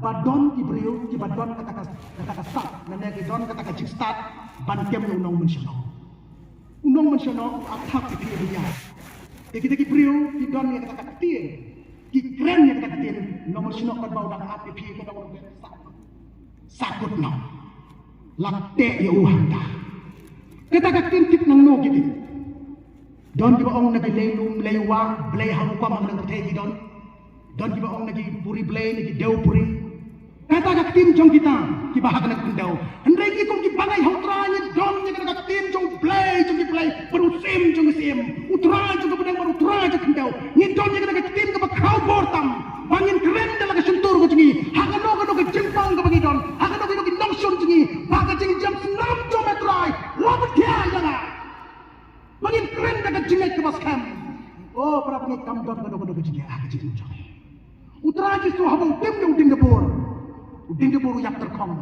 ba don ki briew kiba don kata ka, kata ka sap, lane ki don kata ka jingstad ban kem ïa u nongmynshwa noh. U nongmynshwa noh u ap thap ïa phi ïa phi. Te kita ki briew ki don ïa kata ka ktien, ki kren ïa kata ka ktien, u nongmynshwa noh katba u dang ap ïa phi ka dang u dang sap. Sakut noh. Lak teh ïa u hangta. Kata ka ktien tip nangno ki tip. Don kiba ong na ki lei lum lei wah, blei ha rukom ha ka pyrthei ki don. Don kiba ong na ki puri blei, na ki dew puri. Kata ka ktien jong kita kiba ha kane ka khyndew. Hynrei ngi kum ki bangeit ha U Trai ngi don ïa kata ka ktien jong U Blei jong ki blei, bad U Syiem jong ki syiem, U Trai jong ka bneng bad U Trai jong ka khyndew. Ngi don ïa kata ka ktien kaba khraw bor tam ba ngin kren da la ka shyntur ka jong ngi ha kano kano ka jingpang kaba ngi don, ha kano kano ki nongshun jong ngi, ba ka jingjam snam jong me Trai la pynkhiah ïa nga. Ba ngin kren da ka jingngeit kaba skhem. O para bangeit, kam don kano kano ka jingngeit ha ka jingim jong ngi. U Trai Jisu haba u tim ïa u dieng dubur, u dieng dubur u ïap tyrkhong.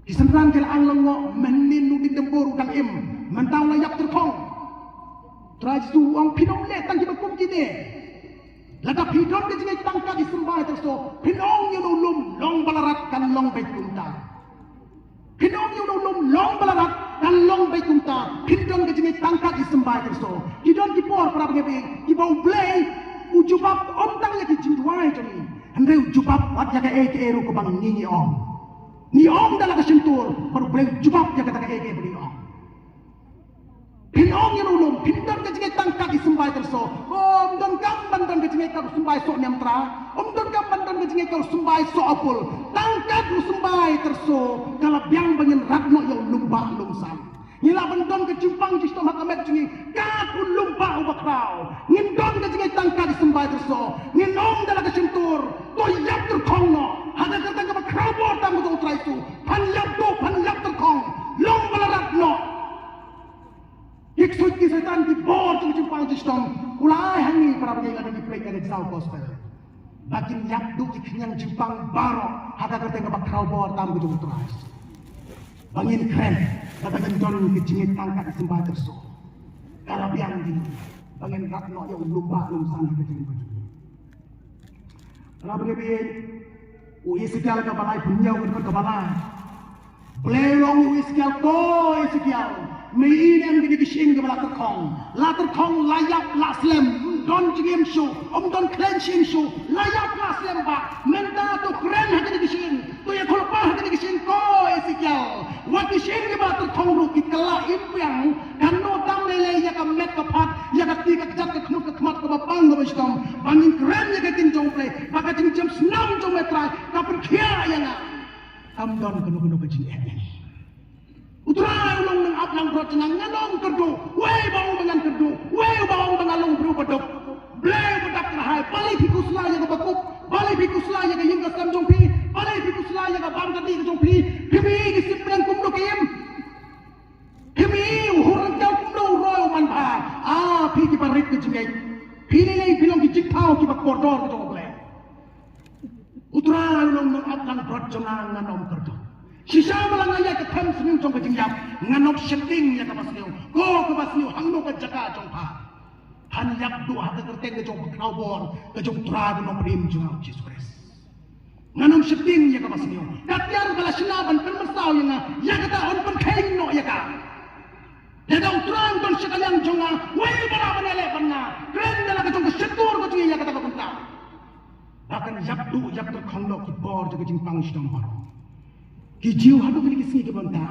Ki synran ki la ong lyngngoh, mynnin u dieng dubur u dang im, mynta u la ïap tyrkhong. U Trai Jisu u ong phin ym leh tang kiba kum kine. Lada phi don ka jingngeit tang kat i symbai tyrso, phin ong ïa uno u lum long ba la rat kan long beit kumta. Phin ong ïa uno u lum long ba la rat kan long beit kumta. Phin don ka jingngeit tang kat i symbai tyrso. Ki don ki por para bangeit kiba U Blei u jubab ym tang ïa ki jingduwai jong ngi, hynrei u jubab wat ïa kaei kaei ruh kaba ngi ngi ong. Ngi ong da la ka shyntur, bad U Blei u jubab ïa kata kaei kaei ba ngi ong. Phin ong ïa uno u lum, phin don ka jingngeit tang kat i symbai tyrso. Ym donkam ban don ka jingngeit kat u symbai soh niam tra. Ym donkam ban don ka jingngeit kat u symbai soh apul. Tang kat u symbai tyrso ka la biang ba ngin rat noh ïa u lymbah lymsan. Ngi lah ban don ka jingpang jingshitom ha ka met jong ngi kat u lymbah uba khraw. Ngin don ka jingngeit tang kat i symbai tyrso. Ngin ong da la ka shyntur, to ïap tyrkhong noh. Ha ka kyrteng kaba khraw bor tam ka jong U Trai Jisu, phan ïap duh, phan ïap tyrkhong. Long ba la rat noh. Ki ksuid ki Soitan, ki bor jong ka jingpang jingshitom, u la ai ha ngi para bangeit lada ngi pyrkhat ïa ka gospel. Ba kin ïap duh ki khñiang jingpang baroh ha ka kyrteng kaba khraw bor tam ka jong U Trai. Ba ngin kren, ba ngin don ka jingngeit tang kat i symbai tyrso. Ka la biang ïa ngi ba ngin rat noh ïa u lymbah lymsan ha ka jingim ka jong ngi. Para bangeit, U Esekiel kaba laiphew hynñiew, ka dkhot kaba lai. Blei u ong ïa u Esekiel, ko Esekiel, me i ne em kine ki shyieng kiba la tyrkhong? La tyrkhong, la ïap, la slem, ym don jingim shuh, ym don khlem shyieng shuh, la ïap, la slem bha. Mynta to kren ha kine ki shyieng, to ïakhlad ha kine ki shyieng, ko Esekiel. Wat ki shyieng kiba tyrkhong ruh ki kylla im biang, kan nud tam lei lei ïa ka met ka phad, ïa ka kti ka kjat ka khmut ka khmat kaba pang kaba shitom, ba ngin kren ïa ka ktien jong U Blei, ba ka jingjem snam jong me Trai ka pynkhiah ïa nga. Kam don kano kano ka jingeh ïa ngi. U Trai u long nongap langbrot jong nga, ngan ym kyrduh. Wei ba ong ba ngan kyrduh, wei ba ong ba nga long briew ba duk. Blei ba dap kyrhai, balei phi khuslai ïa kaba kup, balei phi khuslai ïa ka ïing ka sem jong phi, balei phi khuslai ïa ka bam ka dih ka jong phi? Phi mih ki sipneng kumno ki im? Phi mih u hur rangkew kumno u roi u man bha? Ah, phi kiba rit ka jingngeit, phi lei lei phi long ki jingthaw kiba kordor ka jong U Blei. U Trai u long nongap langbrot jong nga, ngan ym kyrduh. Shisha ma la nga ïaid ka them sniew jong ka jingïap, ngan ym sheptieng ïa kaba sniew. Ko kaba sniew, hangno ka jaka jong pha? Phan ïap duh ha ka kyrteng ka jong U Bakhraw bor, ka jong U Trai ba nongpynim jong nga U Jisu Khrist. Ngan ym sheptieng ïa kaba sniew. Ka tiar ba la shna ban pynmynsaw ïa nga, ïa kata yn pynkheiñ noh ïa ka. Lada U Trai u don sha ka liang jong nga, wei ba lah ban ïaleh bad nga? Kren da la ka jong ka shyntur ka jong ngi ïa kata ka bynta. Ba kan ïap duh ïap tyrkhong noh ki bor jong ka jingpang shitom baroh. Ki Jiw haduh kine ki sngi ki bynta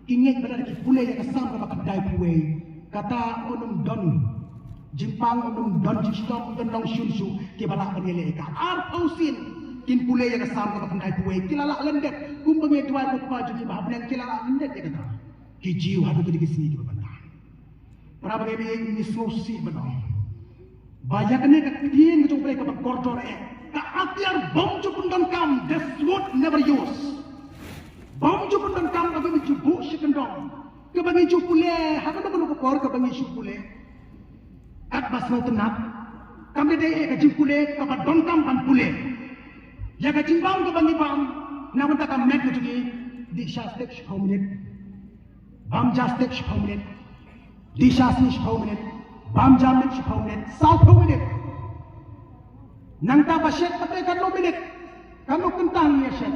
ki ngeit ba lada ki pule ïa ka Salm kaba khyndaiphew wei, kata un ym don jingpang, un ym don jingshitom, un ym don nongshun shuh kiba lah ban ïaleh ïa ka. Arphew sien kin pule ïa ka Salm kaba khyndaiphew wei, ki la lah lyndet. Kumba ngi duwai ko Kpa jong ngi ba ha bneng, ki la lah lyndet ïa kata. Ki Jiw haduh kine ki sngi kiba bynta. Para bangeit, ngi sngewsih ban ong ba ïa kane ka ktien ka jong U Blei kaba kordor eh, ka atiar bym ju pyndonkam, the sword never use. Bym ju pyndonkam, kaba ngi ju buh shi kyndong, kaba ngi ju pule ha kano kano ka por, kaba ngi ju pule. Katba sngewtynnat, kam dei dei eh ka jingpule kaba donkam ban pule. Ïa ka jingbam kaba ngi bam na bynta ka met ka jong ngi, dih sha stek shiphew minit, bam ja stek shiphew minit, dih sha sngi shiphew minit, bam ja miet shiphew minit, sawphew minit. Nangta ba shet pat katno minit, katno kyntang ngi shet.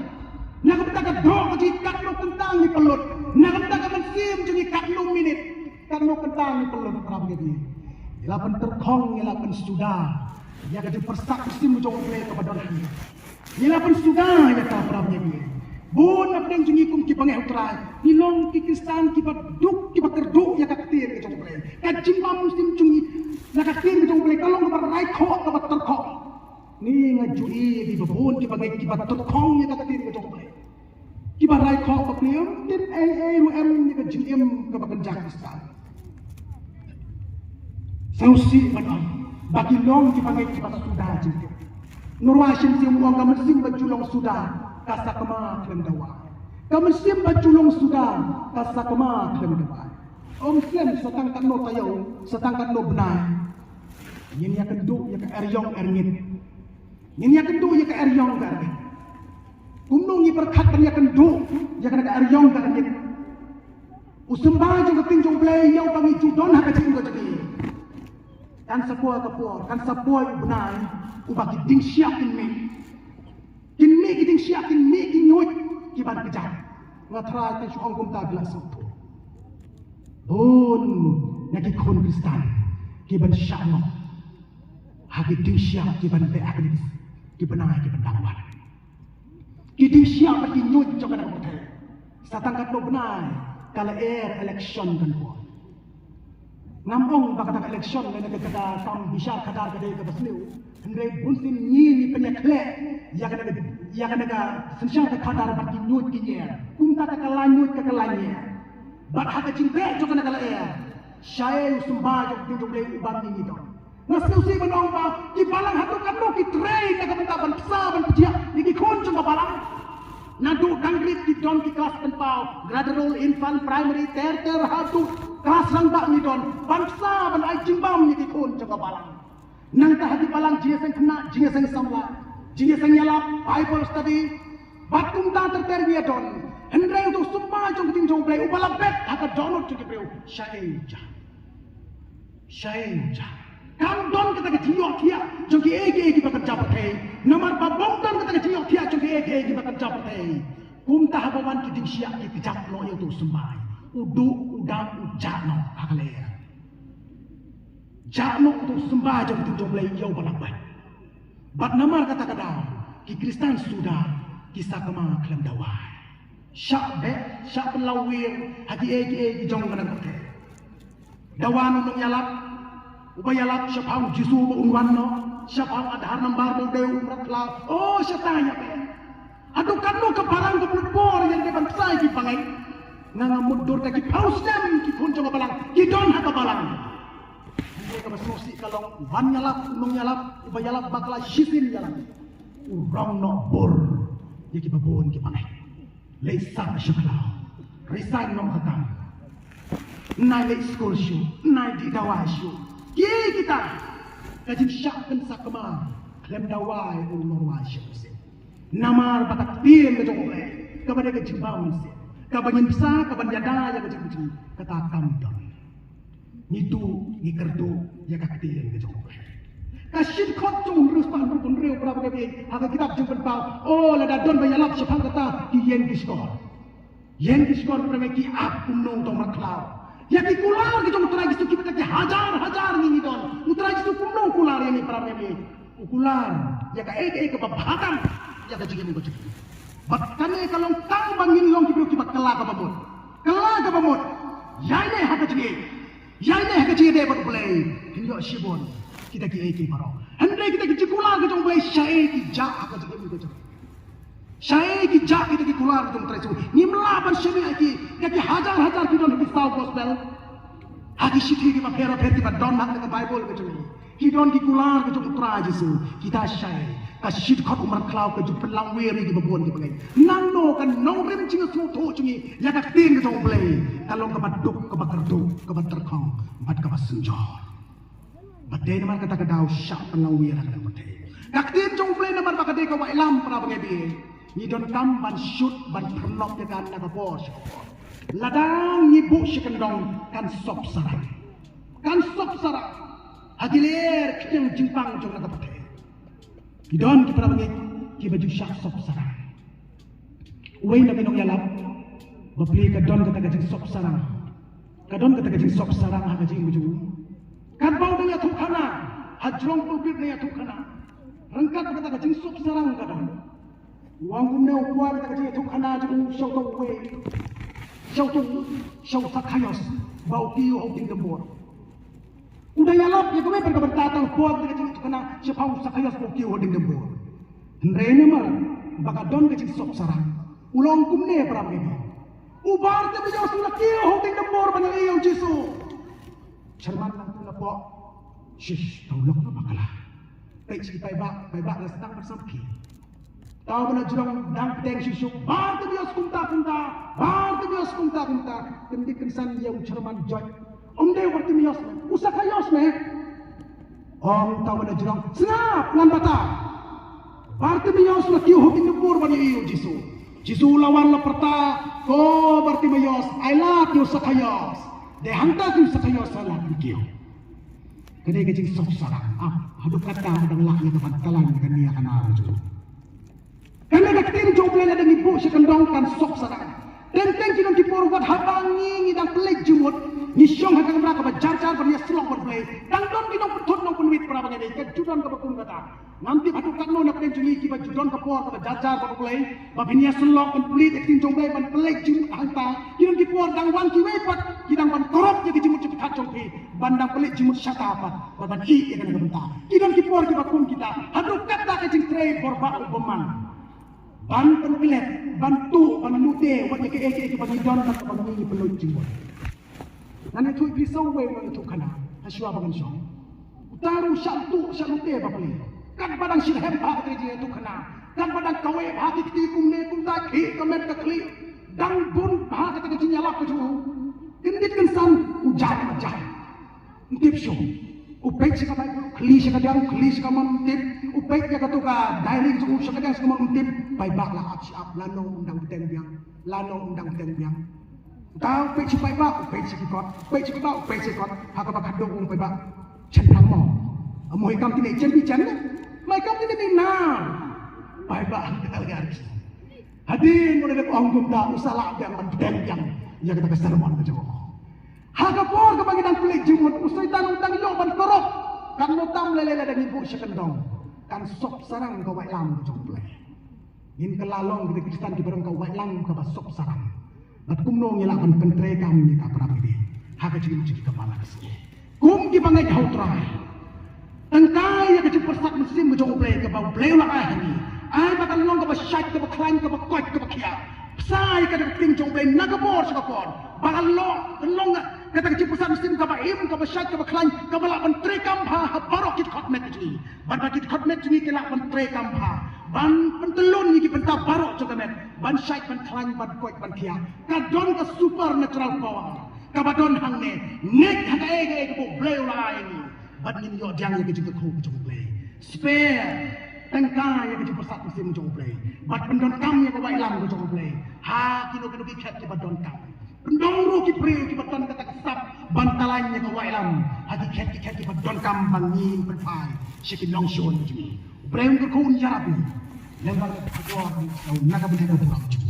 Na ka bynta ka doh ka jong ngi katno kyntang ngi pynlut. Na ka bynta ka mynsiem jong ngi katno minit, katno kyntang ngi pynlut. Para bangeit, ngi la pyntyrkhong, ngi la pynsuda ïa ka jingpyrsad mynsiem jong U Blei kaba don ha ngi. Ngi la pynsuda ïa ka, para bangeit. Bun na pdeng jong ngi kum ki bangeit U Trai, ngi long ki Khristan kiba duk, kiba kyrduh ïa ka ktien ka jong U Blei. Ka jingbam mynsiem jong ngi na ka ktien ka jong U Blei ka long kaba raikhoh, kaba tyrkhong. Ngi, nga ju ïohi ba bun ki bangeit kiba tyrkhong ïa ka ktien ka jong U Blei, kiba raikhoh, ba pynïoh tip ei ei ruh em ïa ka jingim kaba kynja Khristan. Sngewsih ban ong ba ki long ki bangeit kiba suda jingtip. Nurwai Shynsiem u ong, ka mynsiem ba ju long suda ka sakma khlem dawai. Ka mynsiem ba ju long suda ka sakma khlem dawai. Ym slem, sa tang katno taïew, sa tang katno bnai, ngin ïakynduh ïa ka eriong erngit. Ngin ïakynduh ïa ka eriong ka erngit. Kumno ngi pyrkhat ban ïakynduh ïa kane ka eriong ka erngit? U symbai jong ka ktien jong U Blei ïa uba ngi ju don ha ka jingim ka jong ngi, kan sa poi ka por, kan sa poi u bnai uba ki diengshyiap kin mih. Kin mih ki diengshyiap, kin mih ki ñiuj ki ban kjat. Nga Trai te shu ong kumta, ki la sngewthuh. Bun na ki khun Khristan ki ban shah noh ha ki diengshyiap ki ban beh ha kine ki bnai ki ban dang wan. Ki diengshyiap bad ki ñiuj jong kane ka pyrthei. Sa tang katno bnai ka lyer election kan poi. Ngam ong ba kata ka election lane ka jaka kam bishar khadar ka dei kaba sniew. Hynrei bunsien ngi, ngi pynïakhleh ïa kane ka, ïa kane ka synshar ka khadar bad ki ñiuj ki ñier. Kumta ka kylla ñiuj ka kylla ñier. Bad ha ka jingbeh jong kane ka lyer, shaei u symbai jong ka ktien jong U Blei uba ngi, ngi don? Nga sngewsih ban ong ba ki balang haduh katno ki trei na ka bynta ban bsa ban pynjah ïa ki khun jong ka balang. Naduh dang rit ki don ki klas pynpaw, grade rule, infant, primary, ter ter haduh klas rangbah ngi don ban bsa ban ai jingbam ïa ki khun jong ka balang. Nangta ha ki balang jingïaseng khynnah, jingïaseng samla, jingïaseng ïalap, Bible study bad kumta ter ter ngi ïa don. Hynrei uto u symbai jong ka ktien jong U Blei uba la bet ha ka dohnud jong ki briew, shaei u jah? Shaei u jah? Kam don kata ka jingïohthiah jong kiei kiei kiba kynja pyrthei. Namar ba ym don kata ka jingïohthiah jong kiei kiei kiba kynja pyrthei, kumta haba wan ki dieng shiah ki kjap noh ïa uto u symbai. U duh u dap u jah noh ha ka lyer. Jah noh uto u symbai jong ka ktien jong U Blei ïa uba la beit. Bad namar kata ka daw ki Khristan suda ki sakma khlem dawai. Shah beh, shah pynlawir ha kiei kiei ki jong ka na ka pyrthei. Dawa na u nongïalap, uba ïalap shaphang U Jisu ba un wan noh, shaphang Aadhaar number ba u dei, u mrad khlaw. Oh, shata ïa beh. Haduh katno ka balang ka mut bor ïa lade ban pynshai ki bangeit. Nga nga mutdur da ki phew snem ki khun jong ka balang ki don ha ka balang. Hynrei kaba sngewsih ka long, uban ïalap, u nongïalap, uba ïalap bakla shisien ïalap, u rong noh bor ïa kiba bun ki bangeit. Leit sah sha khlaw, resign noh ka kam. Nai leit skul shuh, nai dih dawai shuh. Kiei kita? Ka jingshah pynsakma khlem dawai u nongrwai shisien. Namar ba ka ktien ka jong U Blei kaba dei ka jingbymynsiem, kaba ngin bsa, kaban ïada ïa ka jingpyrshah, kata kam don. Ngi duh, ngi kyrduh ïa ka ktien ka jong U Blei. Ka shit khot jong u hynriew spah hynriew hynriew, para bangeit, ha ka kitab Jingpynpaw. Oh, lada don ba ïalap shaphang kata, ki ïeng ki shkor. Ïeng ki shkor, para bangeit, ki ap kumno uto u mrad khlaw. Ïa ki kular ki jong U Trai Jisu kiba ki hajar hajar ngi, ngi don. U Trai Jisu kumno u kular ïa ngi, para bangeit? U kular ïa kaei kaei kaba bha tam ïa ka jingim ka jong ngi. Bad kane ka long tang ba ngin long ki briew kiba kylla kaba mut. Kylla kaba mut. Ïaineh ha ka jingim. Ïaineh ha ka jingïadei bad U Blei. Kin ïoh shibun kita kiei kiei baroh. Hynrei kita ki jingkular ka jong U Blei, shaei ki jah ha ka jingim ka jong ngi? Shaei ki jah kita ki kular ka jong U Trai Jisu? Ngim lah ban shaniah ïa ki. Kita ki hajar hajar ki don ha ki saw gospel, ha ki shithi kiba pher bapher kiba don ha ka Baibl ka jong ngi. Ki don ki kular ka jong U Trai Jisu. Kita shaei? Ka shit khot u mrad khlaw ka ju pynlawir ïa kiba bun kiba ngeit. Nangno ka nongrim jingsngewthuh jong ngi ïa ka ktien ka jong U Blei ka long kaba duk, kaba kyrduh, kaba tyrkhong bad kaba synjor. Bad dei namar kata ka daw shah pynlawir ha ka dang pyrthei. Ka ktien jong U Blei namar ba ka dei ka waitlam, para bangeit, ngi donkam ban shut, ban pynlong ïa ka na ka por sha ka por. Lada ngi buh shi kyndong kan sop sarang. Kan sop sarang ha ki lyer khñiang jingpang jong na ka pyrthei. Ki don ki para bangeit kiba ju shah sop sarang. Uwei na ki nongïalap bapli ka don kata ka jingsop sarang. Ka don kata ka jingsop sarang ha ka jingim jong u. Katba u dang ïathuh khana, ha jrong pulpit u dang ïathuh khana, ryngkat kata ka jingsop sarang ka don. U ong kumne, u kwah kata ka jingïathuh khana jong u sha uto uwei, sha uto, sha u Sakhaios ba u kiew ha u dieng dymbur. U dang ïalap ïa kawei pat ka bynta, tang u kwah kata ka jingïathuh khana shaphang u Sakhaios ba u kiew ha u dieng dymbur. Hynrei namar ba ka don ka jingsop sarang, u la ong kumne, para bangeit, u Bartimeus u la kiew ha u dieng dymbur ban ïohi ïa u Jisu. Sharman nangtu napoh, shish, tang lok na bakla. Peit shi paidbah, paidbah la sdang ban samrkhie. Tau ba na jrong dang pdeng shisha, Bartimeus kumta kumta, Bartimeus kumta kumta. Kyndit kynsan ïa u Sharman joit. Ym dei u Bartimeus, u Sakhaios ne. Ong tau ba na jrong, sngap ngan bata. Bartimeus la kiew ha u dieng dymbur ban ïohi ïa u Jisu. Jisu la wan la pyrta, ko Bartimeus, ai lad ïa u Sakhaios. Dei hangta ïa u Sakhaios sa lad ban kiew. Ka dei ka jingsop sarang. Ah, haduh katta dang lah ïa ka ban kyllan ïa kane ïa kane ruh. Kane ka ktien jong U Blei lada ngi buh shi kyndong kan sop sarang. Teng teng ki don ki por wat haba ngi, ngi dang pynleit jingmut, ngi shong ha ka kamra kaba jar jar ban ïasyllok bad U Blei. Dang don ki nongpynthut nongpynwit, para bangeit, ka ju don kaba kum kata. Ngam tip haduh katno na pdeng jong ngi kiba ju don ka por kaba jar jar bad U Blei, ba phin ïasyllok ban pynleit ïa ka ktien jong U Blei, ban pynleit jingmut hangta. Ki don ki por dang wan kiwei pat ki dang ban korop ïa ka jingmut jingpyrkhat jong phi, ban dang pynleit jingmut shata pat, ba ban ïeh ïa kane ka bynta. Ki don ki por kiba kum kita. Haduh katta ka jingtrei bor ba u bymman, ban pynklet, ban tuh, ban lute wat ïa kaei kaei kaba ngi don bad kaba ngi pynlut jingmut. Ngan ïathuh ïa phi sa uwei u nongïathuh khana ha shuwa ba ngan shong. Uta ruh u shah tuh, u shah lute bapli. Katba dang shitrhem bha kata ka jingïathuh khana, katba dang kawei bha ki kti kumne kumta, khlieh ka met ka khlieh, dang bun bha kata ka jingïalap ka jong u, kyndit kynsan u jah ma jah. Ym tip shuh. U peit sha ka Baibl, u khlieh sha ka diang, u khlieh sha ka mon, ym tip. U peit ïa kato ka diary jong u sha ka diang sha ka mon, ym tip. Paidbah la ap shi ap, lano un dang bteng biang, lano un dang bteng biang. Uta u peit sha paidbah, u peit sha ki kot, u peit sha paidbah, u peit sha ki kot. Ha kaba khatduh u ong paidbah, Chen thang mo. Amo hi kam tine chen bi chen ne. Mai kam tine ni nar. Bai ba ang dal gar ki. Hadien mo ne ong kumta u sa lah biang ban biang biang. Ïa kata ka sermon ka jong. Ha ka por kaba ngi dang pule jingmut u Soitan u dang ïoh ban korop. Kan mo tam lele lada ngi buh sha kyndong. Kan sop sarang ka wai lam ka jong U Blei. Ngin kylla long kita Khristan kiba rong ka wai lam kaba sop sarang. Bad kumno ngi lah ban pyntreikam ïa ka para bangeit ha ka jingim jong ki kaba la ka sngi. Kum kiba ngeit ha U Trai. Tangkai ïa ka jingpyrsad mynsiem ka jong U Blei kaba U Blei u la ai ha ngi. Ai ba kan long kaba shait kaba khlaiñ kaba koit kaba khiah. Bsa ïa ka jingpyrsad jong U Blei na ka por sha ka por. Ba kan long kan long kata ka jingpyrsad mynsiem kaba im kaba shait kaba khlaiñ kaba lah ban treikam ha ha baroh ki dkhot met ka jong ngi. Bad ba ki dkhot met jong ngi ki lah ban treikam bha. Ban pyntyllun ïa ki bynta baroh jong ka met. Ban shait ban khlaiñ ban koit ban khiah. Ka don ka supernatural power. Kaba don hangne. Ngeit ha kaei kaei kaba U Blei u la ai ïa ngi. Bad ngin ïoh diang ïa ka jingkyrkhu ka jong U Blei. Spare. Tangkai ïa ka jingpyrsad mynsiem jong U Blei. Bad pyndonkam ïa ka wai lam ka jong U Blei. Ha kino kino ki khet kiba donkam. Pyndonkam ruh ki briew kiba don kata ka sap ban tylli ïa ka wai lam ha ki khet ki khet kiba donkam ban ngin pynphai sha ki nongshun jong ngi. U Blei un kyrkhu un ïarap ngi. Lem bad ka por na ka bynta ka burom jong